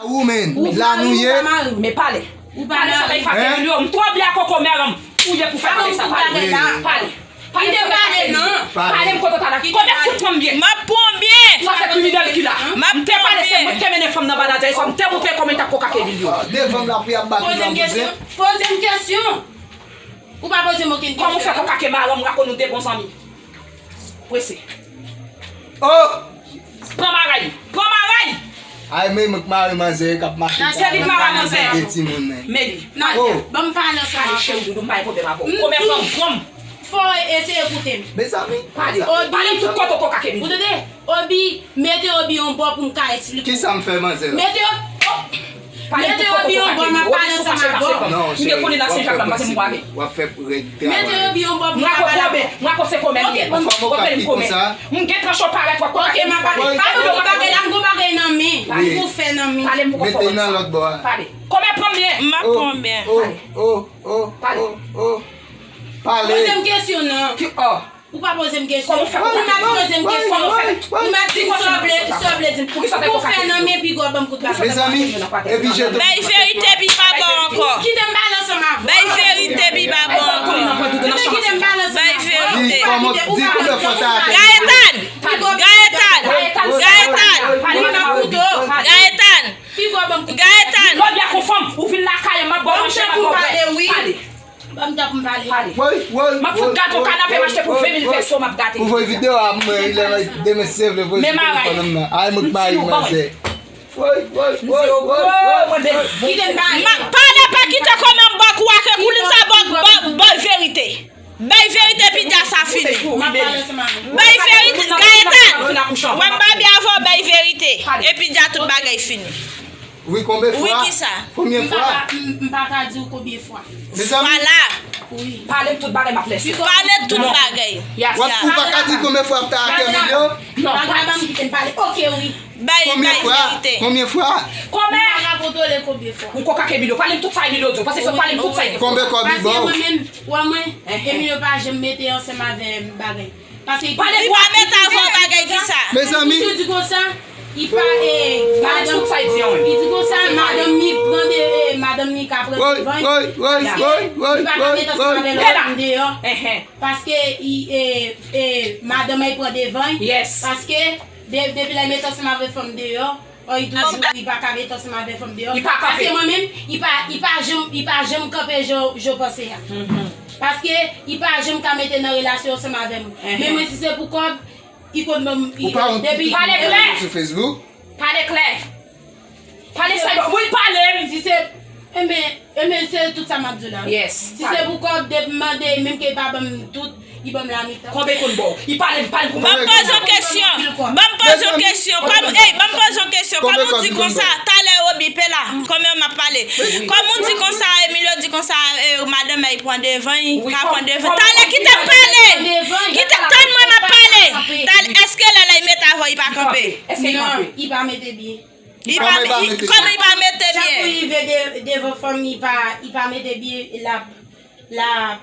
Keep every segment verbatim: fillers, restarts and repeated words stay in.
Ou menm, la nou ye. Men pale. Pale sa bay fake milyon. M twò byen ak kokomè an. Ou ye pou fè pale sa. Pale. Pale. Pale sa bay fake milyon. Pale m kote w ta la. Kote fout fanm byen. M ap pran byen. Sa se kriminèl ki la. M ap pran byen. M te pale se mwen ki te mennen fanm nan ba Nadia. E sa m te montre kòman li t ap kokake milyon. Devan m la pou y ap bat li nan bouzen. Poze m kesyon. Ou pa poze m okenn kesyon. Kòman w fè kokake madanm ou akoz nou de bon zanmi? Prese. Oh! Pran bagay! Pran bagay! Ay, men mwen k mare manzè k ap mache. Se li k mare manzè. Gade timoun nan. Men li. Nadia, ban m pale ansanm avè w. Pale, cheri doudou, m pa gen pwoblèm avè w. Kòmè pran, pran m. Fò w eseye koute m. Mezanmi. Pale. Pale m tout kote w kokake milyon. Ou tande? Obi, mete Obi yon bò pou m ka esplike w. Kisa m fè manzè la? Mete Obi, oh! Mete Obi yon bò, m ap pale ansanm avè w. Non, cheri, w ap fè pwoblèm, w ap fè règ travay. Mete Obi yon bò pou m ka pale avè w. Mwen konn se kòmè li ye. Fò m okap ki konsa. M gen tranch yo parèt, w ap konn. Ok, m ap pale. Pale m yon bagay la, m gon bagay nan men. M pou fè nan men. Pale m pou fè sa. Mete nan lòt bò a. Pale. Kòmè pran m byen. M ap pran byen. Oh, oh, oh, oh, oh. Pale. Poze m kesyon non. Ki, oh. Ou pa poze m kesyon. Ou mèt poze m kesyon. Ou mèt di m sa w vle, sa w vle di m. Pou w fè nan men pi gwo ban m kout bal. Mezanmi, epi je te. Bay verite pi pa bon ankò. Kite m pale ansanm avè w. Bay verite pi pa bon ankò. Kite m pale ansanm avè w. Bay verite. Di kòman, di konbyen fwa ta atè. Gaëtan! Gaëtan! Gaëtan! Gaëtan! Gaëtan! Lòt byen konfòm, ou vin lakay mwen, m ap ba w manje, m ap ba w bwè. Pale. Ban m tan pou m pale. Pale. Woy, woy, woy. M ap fout gate w kanape m achte pou ven mil pèso, m ap gate. Ou voye videyo a mwen, lè demen si Dye vle voye sou telefòn m nan. Ay, mwen k mare manzè. Woy, woy, woy, woy, woy. Kite m pale. Pale, pa kite kòmè m bòk ou ak koulin sa bòk, bòk, bòk verite. Bay verite epi dja sa fini. M ap pale ansanm avè w. Bay verite, Gaëtan. Wè m pa byen avè w, bay verite. Epi dja tout bagay fini. Wi, konbyen fwa? Wi, kisa? Konbyen fwa? M pa ka, m, m pa ka di w konbyen fwa. Mezanmi. Vwala. Wi. Pale m tout bagay, m ap lèse. Pale tout bagay. Yes. W ap, ou pa ka di konbyen fwa ap ta atè milyon? Non. Bagay, ban m kite m pale. Ok, wi. Bay, bay verite. Konbyen fwa? Konbyen fwa? Kòmè. M pa ka kontwole konbyen fwa. Ou kokake milyon. Pale m tout sa Emilio di w. Paske se pale m tout sa Emilio di w. Konbyen kòb li ba w? Paske mwen menm, wè mwen, Emilio pa janm mete ansanm avè m bagay. Paske li pa met avè w bagay kisa? Mezanmi. Li toujou di konsa, li pa, eh, madanm, li di konsa, madanm li pran de, eh, madanm li ka pran devan. Woy, woy, woy, woy, woy, woy. Paske li pa ka met ansanm avè lòt fanm deyò. Paske li, eh, eh, madanm li pran devan. Yes. Paske de-, depi lè li met ansanm avè fanm deyò, Oh, li toujou, li pa ka met ansanm avè fanm deyò. Li pa kanpe. Paske mwen menm, li pa, li pa janm, li pa janm kanpe jan, jan w panse a. Paske li pa janm ka mete nan relasyon ansanm avè mwen. Men mwen, si se pou kòb, li konn ban m, li, depi. Pale klè. Sou Facebook. Pale klè. Pale sa, wi, pale. Si se, enben, Enben, se tout sa m ap di w la. Yes. Si se pou kòb, depi m mande, menm ke li pa ban m tout, li ban m lamitan. Konbyen konn ba w? Li pale, li pale pou mwen. Ban m poze w kesyon. Ban m poze w kesyon. Kòm, ey, ban m poze w kesyon. Kòm ou di konsa, talè Roby pe la. Kòman m ap pale? Kòm ou di konsa, Emilio di konsa, eh, madanm li pran devan, li ka pran devan. Talè kite m pale. Kite, tann mwen m ap pale. Talè, èske lè la li met avè w, li pa kanpe? Èske li kanpe? Non, li pa mete byen. Li pa, kòman li pa mete byen? Chak kou li rive de-, devan fanm, li pa, li pa mete byen, l ap, l ap,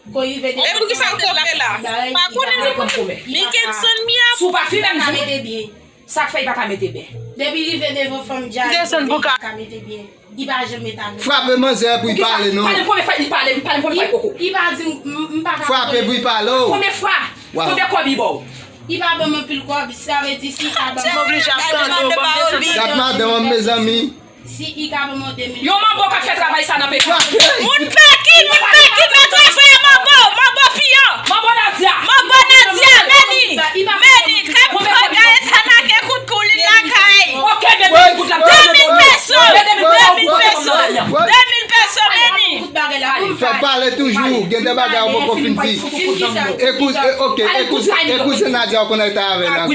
kou li rive devan fanm. E poukisa l kanpe la? Pa konnen li konn koupe. Li gen sann mi ap. Si w pa fimen, li pa ka mete byen. Sa k fè li pa ka mete byen? Depi li rive devan fanm, dja li pa ka mete byen. Li pa janm mete avè l. Frape manzè pou li pale non. Pale m konbyen fwa li pale, pale m konbyen fwa li koko. Li pa di m, m pa ka. Frape pou li pale o. Konbyen fwa? Konbyen kòb li ba w? Li pa ban m anpil kòb, sa vle di si li pa ban m. M oblije ap tande w, ban m desann. Dat madanm an, mezanmi. Si li ka ban m de mil. Yon manbo k ap fè travay sa nan peyi. Moun pèki, moun pèki, mèt travay manbo, manbo piyan. Manbo Nadia. Manbo Nadia, men li. Men li, k ap pran Gaëtan ak kout koulin lakay. Ok, men kout la. De mil pèso. De mil pèso. De mil pèso, men li. Fè pale toujou, gen de bagay ou poko fin di. E kouzen, e, ok, e kouzen, e kouzen Nadia ou konn al ta avè l ankò.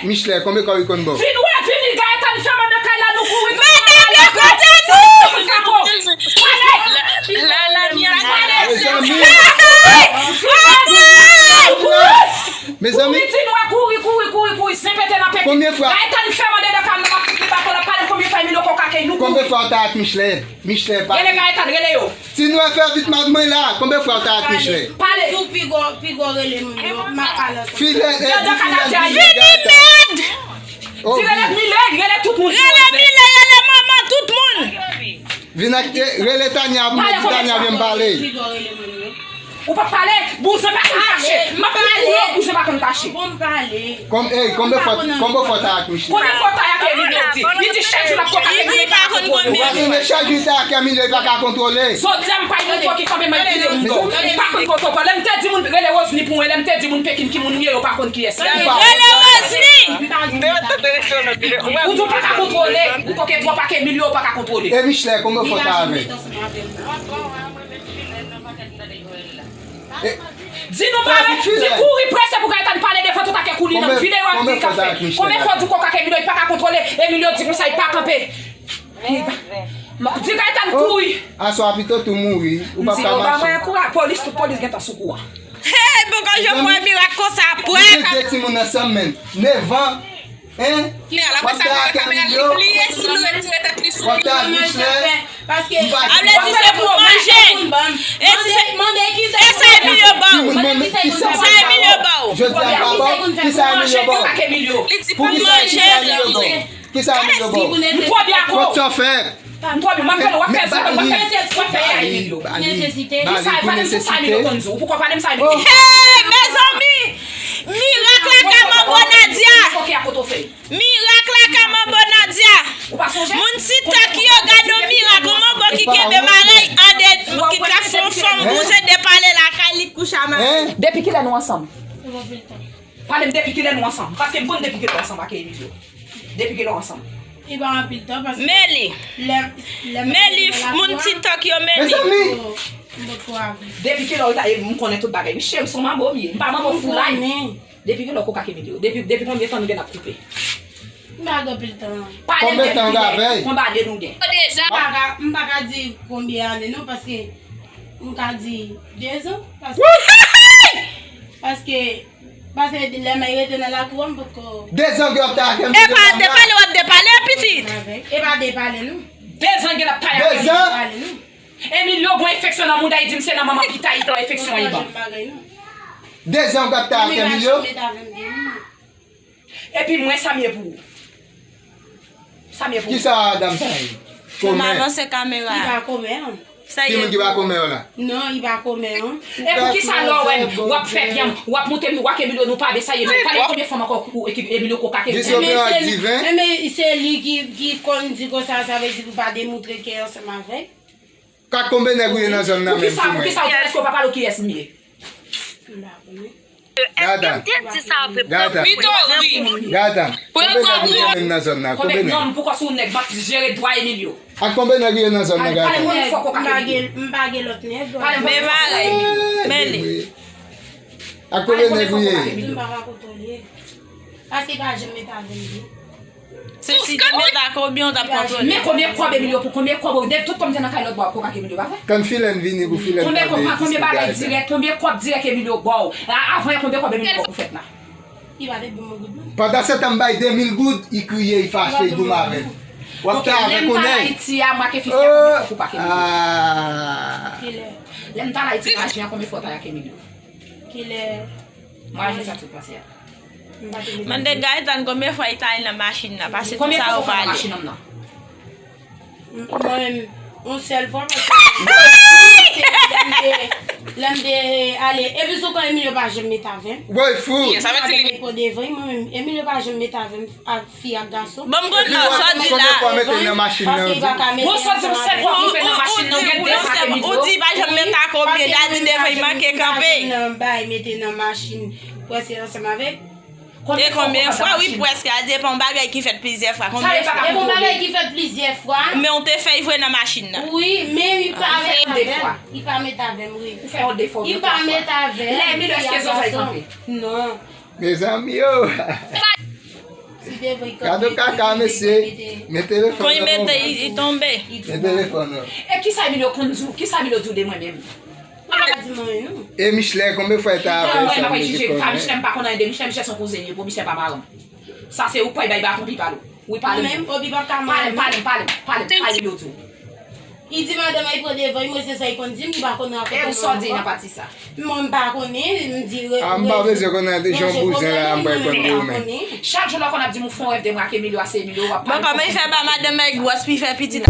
Michelet, konbyen kòb li konn ba w? Vin wè, vini Gaëtan fè mande kay la nou kouri. Madanm yo kote nou! Pale! Mezanmi. Mezanmi. Kouri, di nou a kouri, kouri, kouri, kouri, zen pete nan pete. Konbyen fwa? Gaëtan fè mande nan kay la, m ap fouti baton la, pale konbyen fwa Emilio kokake nou kouri. Konbyen fwa w ta ak Michelet? Michelet, pale. Rele Gaëtan, rele yo. Ti nwè fè vit, madmay la. Konbyen fwa w ta ak Michelet? Pale. Tou pi gwo, pi gwo rele moun yo. M ap pale ansanm. Filè, eh, di filè, di filè. Vini mèd! Di rele Miley, rele tout moun. Rele Miley, rele manman, Vin ak, rele Tania pou mwen, di Tania vin pale. Ou pa pale, bouzen pa konn kache. M ap pale, bouzen pa konn kache. Bon, m pale. Kòm, ey, konbyen fwa, konbyen fwa ta ak Michel? Konbyen fwa ta ak Emilio di? Li di chak jou l ap koke ak Emilio, li pa ka kontwole. Ou pa tande chak jou ta ak Emilio, li pa ka kontwole. Jodi a, m pa yon moun ki kanpe m ap kite moun dò. M pa konn kontwole. Lè m te di moun rele Rosny pou mwen, lè m te di moun Pekin ki moun li ye, yo pa konn kiyès li ye. Rele Rosny! Ou di w pa ka kontwole. Ou koke twòp ak Emilio, ou pa ka kontwole. E Michel, konbyen fwa ta avè l? Di nou pale, di kouri prese pou Gaëtan pale devan tout ak kouli nan videyo ak di kafe. Konbyen fwa di koke ak Emilio, li pa ka kontwole, Emilio di konsa, li pa kanpe. Di Gaëtan kouri. Aswè a pito tou mouri, ou p ap ka mache. Di yo ba mwen kouraj, polis, tout polis gentan sou kou a. Hey, poko janm wè mirak konsa, pwèp. Li gen de timoun ansanm, men. Nèf an, Hein? W ap ta ak Emilio? W ap ta ak Michel? Ap vle di se pou manje. E si se, e sa Emilio ba w? Sa Emilio ba w? Jodi a pa ba w? Kisa Emilio ba w? Li di pou manje. Kisa Emilio ba w? Kisa Emilio ba w? Kot sa w fè? M twò byen, m ap fè l, w ap fè zòt, w ap fè zòt, w ap fè Emilio. Nesesite. Kisa e pale m sou sa Emilio konn di w? Poukò pale m sa Emilio konn di w? Hey, mezanmi! Mirak lakay manbo Nadia! Mirak lakay manbo Nadia! Moun TikTok yo, gade yon mirak, yon manbo ki kenbe marèy an de, ki ka fè yon fanm bouzen depale lakay li kouche a marèy. Depi kilè nou ansanm? Pale m depi kilè nou ansanm? Paske m konn depi kilè w ansanm ak Emilio. Depi kilè w ansanm? E pa anpil tan paske Meli. Lè, lè Meli, moun TikTok yo, Meli. Mezanmi! Depi kilè w ta ye, m konnen tout bagay. Wi, cheri, se yon manbo m ye. M pa manbo foulay. Depi kilè w koke ak Emilio? Depi, depi konbyen tan nou gen n ap koupe? M pa gen anpil tan. Pale m depi kilè? Konbyen ane nou gen? M pa ka, m pa ka di konbyen ane non, paske m ka di dezan, paske, paske Paske lè m rete nan lakou a, m potko. Dezan gen w ap ta ak Emilio. E pa depale w ap depale, pitit. E pa depale, non. Dezan gen l ap ta ak Emilio. Dezan? Depale, non. Emilio gon enfeksyon nan mouda, li di m se nan manman pita li pran enfeksyon an, li ban. Dezan w ap ta ak Emilio? Epi mwen, sa m ye pou ou? Sa m ye pou ou? Kisa dam sa ye? Kòmè. Avanse kamera. Li pa kòmè, non. Ki moun ki pa kòmè yo la? Non, li pa kòmè, non. E poukisa lè w wè m, w ap fè byen, w ap monte m, w ak Emilio, nou pa byen sa ye, men pale konbyen fanm ankò ou ekip Emilio koke ak Emilio? Jis yo pran diven. Enben, se li ki, ki konn di konsa, sa vle di pou pa demoutre ke ansanm avèk. Kat konbyen nèg ou ye nan zòn nan menm pou mwen? Poukisa, poukisa ou di èske w pa pale w kiyès m ye? M pa konnen. Èske m te di sa vre? Gata. Gata. Konbyen nèg ou ye menm nan zòn nan? Konbyen nèg? Non, poukisa ou nèg m ap jere dwa Emilio? Ak konbyen nèg ou ye nan zòn nan, Gata? M pa gen, m pa gen lòt nèg. Men marèy, men li. Ak konbyen nèg ou ye? M pa ka kontwole. Paske pa janm met avè m. Se si te met ak konbyen w t ap kontwole? Men konbyen kòb Emilio pou konbyen kòb ou, de tout kòb m te nan kay lòt bò ap koke ak Emilio, pa vre? Tann Filèn vini pou Filèn pale. Konbyen kòb, konbyen bagay dirèk, konbyen kòb dirèk Emilio ba w? A, avan yè konbyen kòb Emilio ba w pou fèt la? Li pa te ban mwen goud non. Pandan se tan m bay de mil goud, li kriye, li fache, li goumen avè m. W ap ta avè konnen. Lè m t al Ayiti a, m ak Fifi a, konbyen fwa ou pa ak Emilio? Kilè? Lè m t al Ayiti, m aji an, konbyen fwa w ta ak Emilio? Kilè? Mwen aji sa tout pase a. Mande Gaëtan konbyen fwa li t al nan machin nan, pase tout sa yo pale. Konbyen fwa ou pran machin nan? Mwen menm, yon sèl fwa, paske lè m te, lè m te ale, epi sou kan Emilio pa janm met avè m. Woy, fou! Sa vle di li pran devan, mwen menm, Emilio pa janm met avè m, ak fi ak gason. Bon, m konn sa w di la. Konbyen fwa mete nan machin nan, yo di? Paske li pa ka mete ansanm avè m. Ou di pa janm met ak Emilio, li di devan li manke kanpe. Bay mete nan machin, prèske ansanm avèk. E konbyen fwa, wi, prèske, a depann bagay ki fèt plizyè fwa. Konbyen fwa? E bon bagay ki fèt plizyè fwa. Men w te fè l vre nan machin nan. Wi, men li pa met avè m. Li pa met avè m, wi. Ou fè yon defo. Li pa met avè m. Lè Emilio, èske zòzò kanpe? Non. Mezanmi, oh! Gade kaka, mesye. Men telefòn nan. Kon li mete, li, li tonbe. Men telefòn nan. E kisa Emilio konn di w? Kisa Emilio di w de mwen menm? Li pa di mwen anyen non. E Michelet, konbyen fwa li ta avè w? Mwen, m ap jije pa Michelet, m pa konn anyen de Michelet, Michelet se yon kouzen li ye, pou Michelet pa paran m. Sa se ou k pral bay baton pou li pale w. Wi, pale m. Mwen menm, Obi p ap ka mande. Pale m, pale m, pale m, pale m, pale m, Emilio di w. Li di madanm li pran devan li, mwen se sa li konn di m, li pa konn rakonte mwen ankò. E ou sa w di nan pati sa? Mwen m pa konnen, m di re-, a, m pa bezwen konnen de jan bouzen la, m pa konn de ou menm. Chak jou lè w konn ap di m ou fè yon rèv de mwen ak Emilio, a se Emilio w ap pale. Bon, kòman li fè ba madanm li gwòs, li fè pitit?